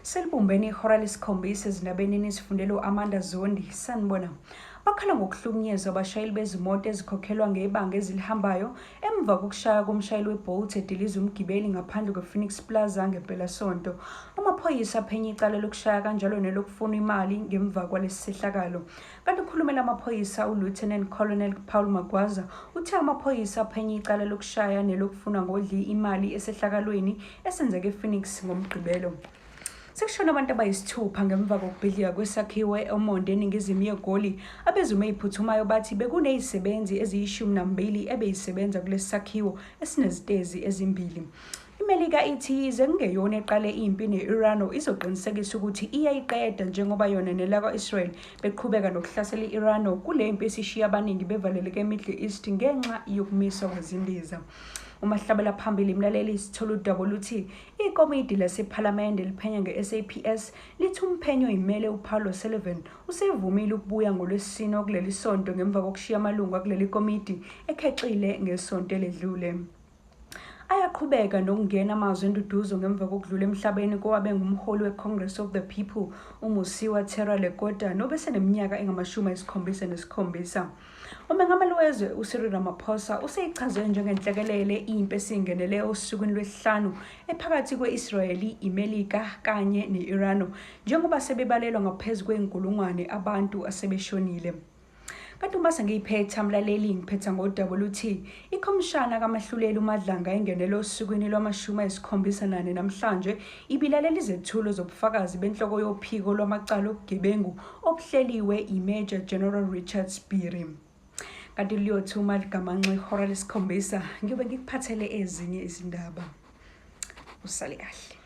Selibumbene ihora lesikhombisa ezindabeni enizifundela u-Amanda Zondi. Sanibona. Bakhala ngokuhlukunyezwa abashayeli bezimoto ezikhokhelwa ngebanga ezilihambayo emva kokushaya komshayeli weBolt ediliza umgibeli ngaphandle kwePhoenix Plaza ngempelasonto. Amaphoyisa aphenya icala lokushaya kanjalo nelokufuna imali ngemva kwalesi sehlakalo. Kanti ukhulumela amaphoyisa uLieutenant Colonel Paul Magwaza uthe amaphoyisa aphenya icala lokushaya nelokufuna ngodli imali esehlakalweni esenzeke ePhoenix ngoMgqibelo. Sekushone abantu abayisithupha ngemva kokubhidlika kwesakhiwo e-Omonde eningizimu yeGoli. Abezimo eziphuthumayo bathi bekunezisebenzi eziyishumi nambili ebezisebenza kulesi sakhiwo esinezitezi ezimbili. IMelika ithi yize kungeyona eqale impi ne-Iran izoqinisekisa ukuthi iyayiqeda njengoba yona nelakwa-Israel beqhubeka nokuhlasela i-Iran kule mpi esishiya abaningi bevaleleke eMiddle East ngenxa yokumiswa kwezindiza. Umahlabela phambili mlaleli sithola udaba oluthi ikomidi lasephalamende liphenya nge-SAPS lithi umphenyi oyimele uPaul O'Sullivan usevumile ukubuya ngoLwesine kuleli sonto ngemva kokushiya amalungu akuleli komidi ekhexile ngesonto eledlule. Ayaqhubeka nokungena amazwi enduduzo ngemva kokudlula emhlabeni kowabe ngumholi we-Congress of the People uMosiuoa Terror Lekota nobeseneminyaka engama-77. Umengameli wezwe uCyril Ramaphosa useyichaze njengenhlekelele impi esingenele osukwini lwesihlanu ephakathi kwe-Israeli, iMelika kanye ne-Iran njengoba sebebalelwa ngaphezu kwenkulungwane abantu asebeshonile. Kanti uma sengiyiphetha mlaleli ngiphetha ngodaba oluthi ikhomishana kamahluleli uMadlanga engenele osukwini lwama-74 namhlanje ibilalela izethulo zobufakazi benhloko yophiko lwamacala obugebengu obuhleliwe iMajor General Richard Spiri. Kanti liyothi uma ligamanxa ihora lesikhombisa ngiyobe ngikuphathele ezinye izindaba. Usale kahle.